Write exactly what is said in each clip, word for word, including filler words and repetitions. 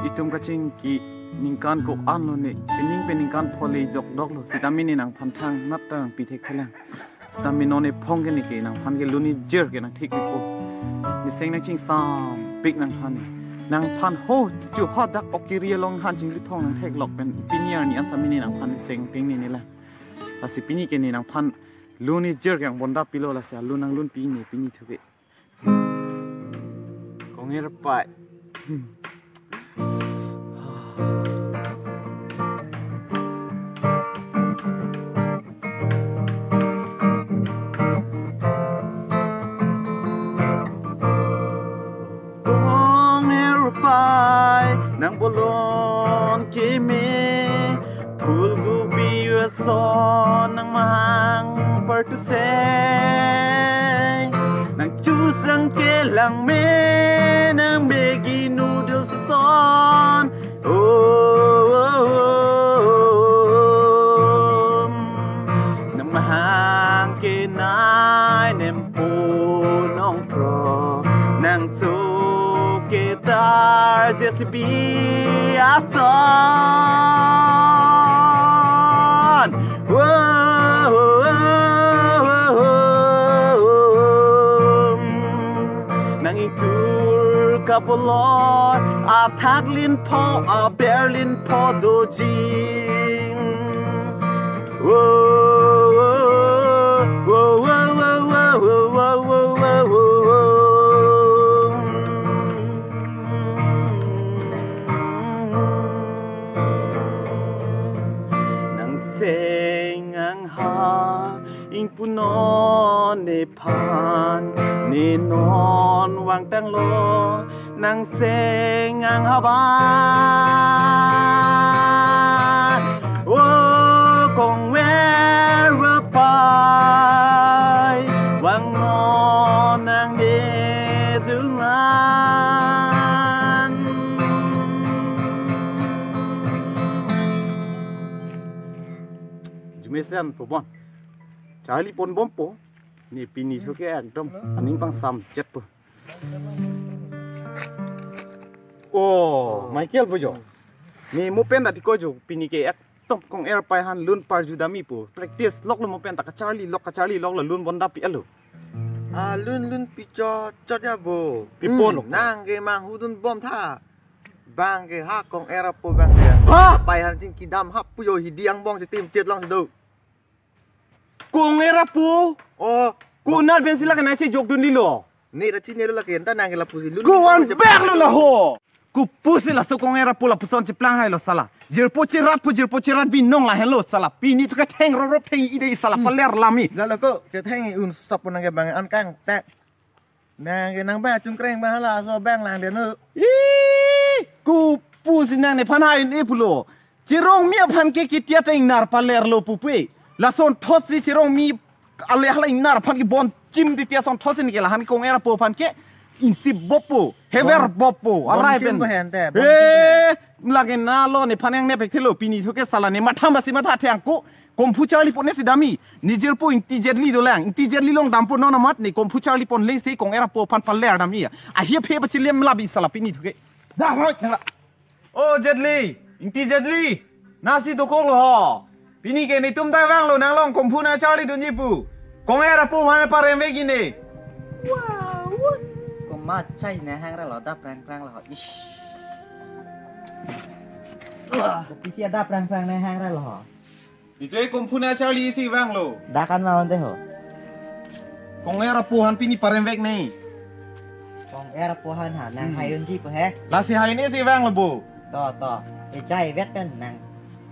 Itum kachingki ningkan ko-an lo ne, pining pe ningkan pho le jokdok lo. Sitame ne nangphan thangnat ta nangpi thekthelang. Sitame non ephong ke ne ke nangphan ke lun ijir ke nangthik ne po. Niseng nangchingsampik nangphan ne. Nangphan ho chu hadak ok kiri along han chingluthong nangtheklok pen pini arni an sitame ne nangphan niseng ping ne ne la. Lasi pini ke ne nangphan lun ijir ke angbonda pilo, lasi alun nanglunpi ne pini thu ke. Kong Erpai. Kong Erpai, nang bolon keme, phulgubi ason nang mahang partuseng, nang chusang kelang me, nang Maggi noodles ason. Oh, oh, oh, oh. Nang mahang kenai nempo nongpro, nang so ketar J C B ason. Wo, wo, wo, wo, wo. Nang ingtur kabolor athak lin pho, aber lin pho dojing. Wo, wo, wo. Nang seng angha ingpunon nephan, ne non vangtanglo nang seng angha ban. O Kong Erpai, vangnon nang ne dungan. Jumesen po bon. Charli ponbompo. Ne pini thu ke ekdom aning pangsamjet po. Oh, Michael po jo. Ne mo pen ta tiko jo, pini ke ekdom Kong Erpai aphan lun parju dam-i po. Practice lok lo mo pen ta, kacharli lok, kacharli lok lo, lun bonda pi alo. Ah, lun lun pi chot chot ya bo. Pi pon Hmm, lo. Nang ke manghudun bom tha. Bang ke ha Kong Erpai bang ke. Ha? Pai han chingki dam ha puyo hidi angbong si tim chet long si do. Kong Erpai. Oh. Ko nat pen sila kena si jok dun lilo. Ne ta chini lo lake anta nang ke lapu si lun. Ko an bag lo la ho. Ko pusi laso Kong Erpai lapuson cheplang hai lo sala. Jirpo chirat pu jirpo chirat binong lahenlo sala. Pini thu ketheng rorop theng-i de sala paler lami. Lalo ko ketheng-i un sap nang ke bang an kangtek. Nang ke nang ba chungkreng ba hala so bang lang den lo. Ih, ko pusi nang nephan hai ne pulo. Cherongmi aphan ke kitia ta ingnar palerlo pupe. Lasonthotsi Cherongmi ale hala ingnar aphan kebon chim di tia sonthotsi ne ke lahan Kong Erpai aphan ke ingsip boppo, hever Bon- boppo, bon arai chim pen. Bo hen te, bon chim bo Eh, hen. Lake na lo nephan yang nepek thelo pini thu ke sala ne matha masi matha thang ko. Komphu charli pon ne si dam-i. Ne jirpo Ingti Jetli dolang. Ingti Jetli along dampo non amat ne komphu charli pon leng si Kong Erpai aphan paler dam-i ya. Ahi aphe pachilem labi sala pini thu ke. Da, hoi, kena. O Jetli, Ingti Jetli, nasi dokok lo ho. Pini ke netum ta vanglo nanglong komphu nangcharli dunji pu. Kong Erpai aphan paremvek-i ne. Wow, what? Koma chai ne hang ra lo da prang prang lo ho. Ish. Wah. Kopi si da prang prang ne hang ra lo ho. Netum komphu nangcharli si vanglo. Da kan ma onte ho. Kong Erpai aphan pini paremvek ne. Kong Erpai aphan ha, nang Hmm. hai unji po he. Lasi hai ne si vanglo bo. To, to. E chai vet pen nang.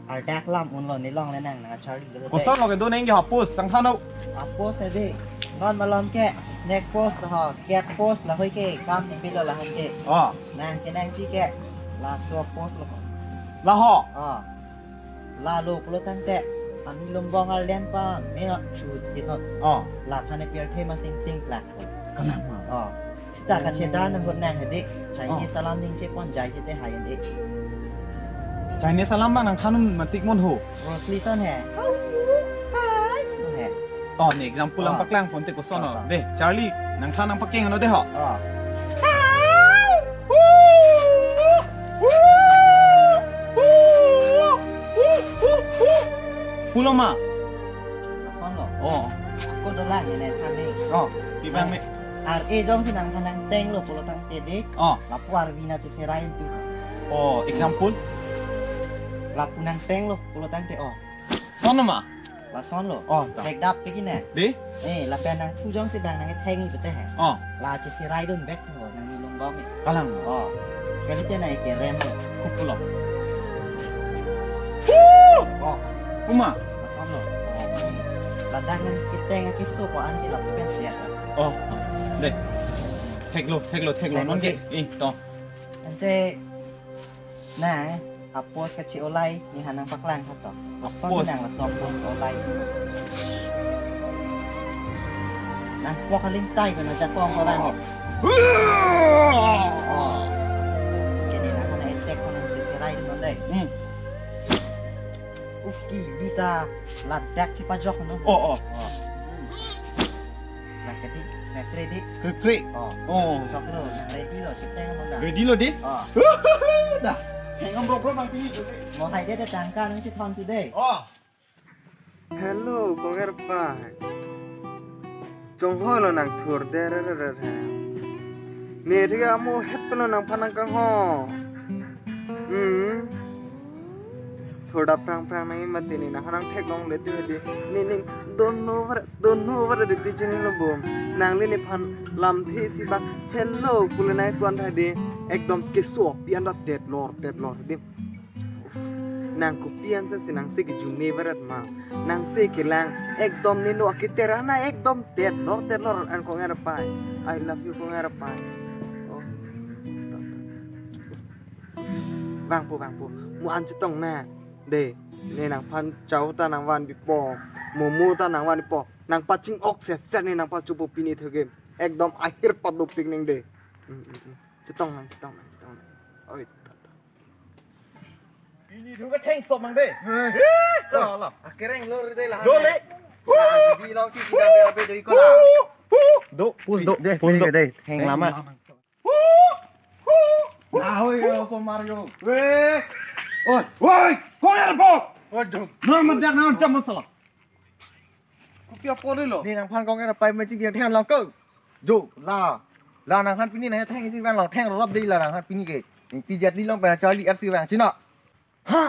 Ardak lam unlo ne long le nang, nangcharli lo te. Koson lo ke do neng ke ha post, sang thano. Ha post ade. Non malom ke, snack post ho, cat post lahoi ke, kam ni pilo lahan ke. Oh. Nang ke nangji ke, laso post lo ho. La ho. Oh. Lalo pulo tangte, ami lumbong arlen pa, me not chut, it not. Oh. Laphan e pirthe masing ting plak. Kanang ma. Oh. Sita kachedan na hut nang hedik, Chinese Oh. salam ning che pon jai che te hai hedik. Chinese salam ma nang thanun matik mon ho. Bruce Lee son he. Hi. Son he. Oh, ne example ang Oh. paklang pon te koson Oh, oh. oh. De, Charli, nang than nang paking ano de ho. Oh. Pulo ma? Lason lo. Oh. Ako dolang ne than ne. Oh, pi abang ne. Ar-e jongsi nangphan nangtenglo pulo tangte de. Oh. Lapu arvi na cheserai tu. Oh, example? Lapu nangtenglo pulo tangte, oh. Lason lo ma? Lason lo. Oh, ta. Thekdap tiki na. De? Eh, lapen nangthu jongsi bang nangtheng i pete he. Oh. La cheseraidun bek ho nangni lungbong e. Kalang. Oh. Kalite na ekerem lo. Kupulo. Huh! Oh. Uma. Lason lo. Oh. Ladak nangketeng keso ko-an ke lapen siya. Oh. De. Theklo, theklo, theklo. Theklo, non ke. De. Eh, to. Ante na, a-post kache-olai, nephan nangpaklang tha to. Lason, a-post. Nang laso a-post olai si. Nangpok aling tai ko nangjakong ko lang. Oh. Kene nangphan attack ko nangcheserai non dei. Hmm. Uf, ki bita ladak chepajok no. Oh, oh. Oh. Nang kedi, nang ready. Kre, kre. Oh. Oh. Choklo, nang ready lo, chiteng lo dah. Ready lo de? Oh. Dah. Hengam bro bro bang pini. Mo hai de tangka nangchethon tu dei. Oh. Hello, konger pa. Chonghoi lo nangthur de re re re re. Ne thik amo het lo nangphan nangkangho. Hmm. Thurda prang prang nang mati ne nangphan nangtheklongle tu de. Ne ning don't know what, don't know what de ti chini lo bom. Nangli nephan lamthe si ba hello pule nai kuan tha de. Ekdom keso pian da tet lor tet lor de. Uf, nang kopi ansa si nangsi kejume barat ma. Nangsi kelang ekdom nino akitera na ekdom tet lor tet lor an konger pai. I love you konger pai. Oh. Vangpo, vangpo. Mo an chetong na. De, ne nangphan chow ta nangvanpipo. Momo ta nangvanpipo. Nangpaching-ok set set ne nangpachopo pini thoge. Ekdom ahir padopik ning de. Hmm, hmm, hmm. Chetong nang, chetong nang, chetong nang. Oi, ta, ta. Pini thu ka theng sop mang de. Hei. Eh, chala. Akereng lo re de la. Lo le. Di lo ki kita be abe do iko la. Do, pus do. De, pus do. De, heng lama. Na hoi yo so Mario. We. Oi, oi, konger po. Waduh. Na madak na jam masalah. Kopi apor lo. Ne nangphan konger pai ma chingki theng lang ko. Jo, la. La nangphan pini nangtheng isi bang lo theng rop de la nangphan pini ke. Ingti Jet Li along pen nangcharli arsi bang china. Ha?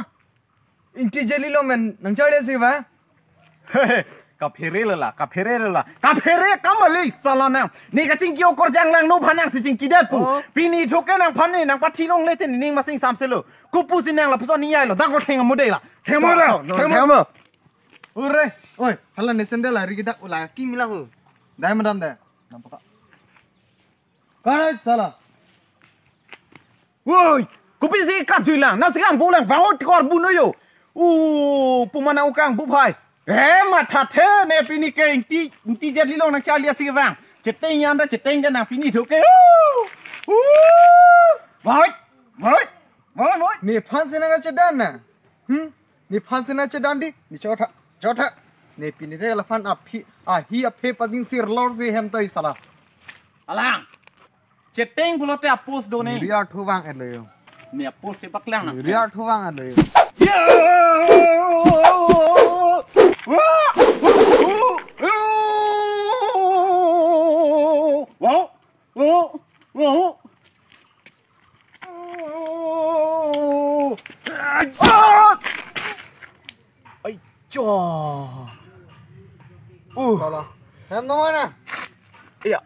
Ingti Jet Li along pen nangcharli arsi bang? Kaphere lo la, kaphere lo la. Kaphere kamali sala nang. Ne kachingki okorjang lang no phan nangsi chingki det pu. Oh. Pini thoke nangphan ne nangpathi longle te ne ning masing samse lo. Kopusi nang lapuson ni ai lo. Dak ko theng mo de la. Theng mo da. Theng mo. Theng mo. Ore, oi, hala ne sandal ari kita ula ki mila ho. Dai madam dai. Nampak. Kai sala. Woi, kopisi kajui lang, nasi kangbu lang, vangot kor bu no yo. Uh, pumana ukang bu phai. Eh, mathathe ne pini ke Ingti, Ingti Jet Li along nangcharli arsi bang. Cheteng yan da, cheteng da nang pini thoke. Uh, uh, vangot, vangot, vangot, vangot. Nephan si nangkachedan na. Hmm? Nephan si nangchedan di, ne chotha, chotha. Ne pini te laphan aphi, ahi aphe pajing sir lor si hem tai sala. Alang. Cheteng pulote a-post do ne. Ri arthu vang-et lo yo. Ne a-post te paklang na. Ri arthu vang-et lo yo. Wow. Oh, oh, oh. Ai, cho. Uh. Sala. Hem nong mana? Iya.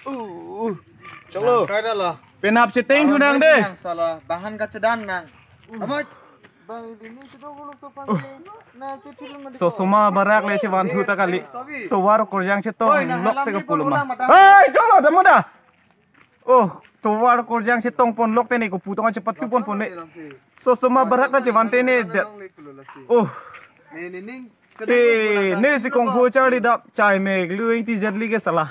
Uh. Chalo. Kai dah lah. Penap cheteng thu nang de. Nang sala. Bahan kachedan nang. Amat. Bang, ini sudah bulu sopan ke. Nah, cuci dulu mandi. Sosoma barak le chevan thu ta kali. Tovar korjang chetong lok te ke pulo ma. Hei, chalo, jamu da. Oh, tovar korjang chetong pon lok te ne ko putong ache patu pon pon ne. Sosoma barak na chevan te ne de. Oh. Te ne si kong phu charli dap chai me lu Ingti Jet Li ke sala.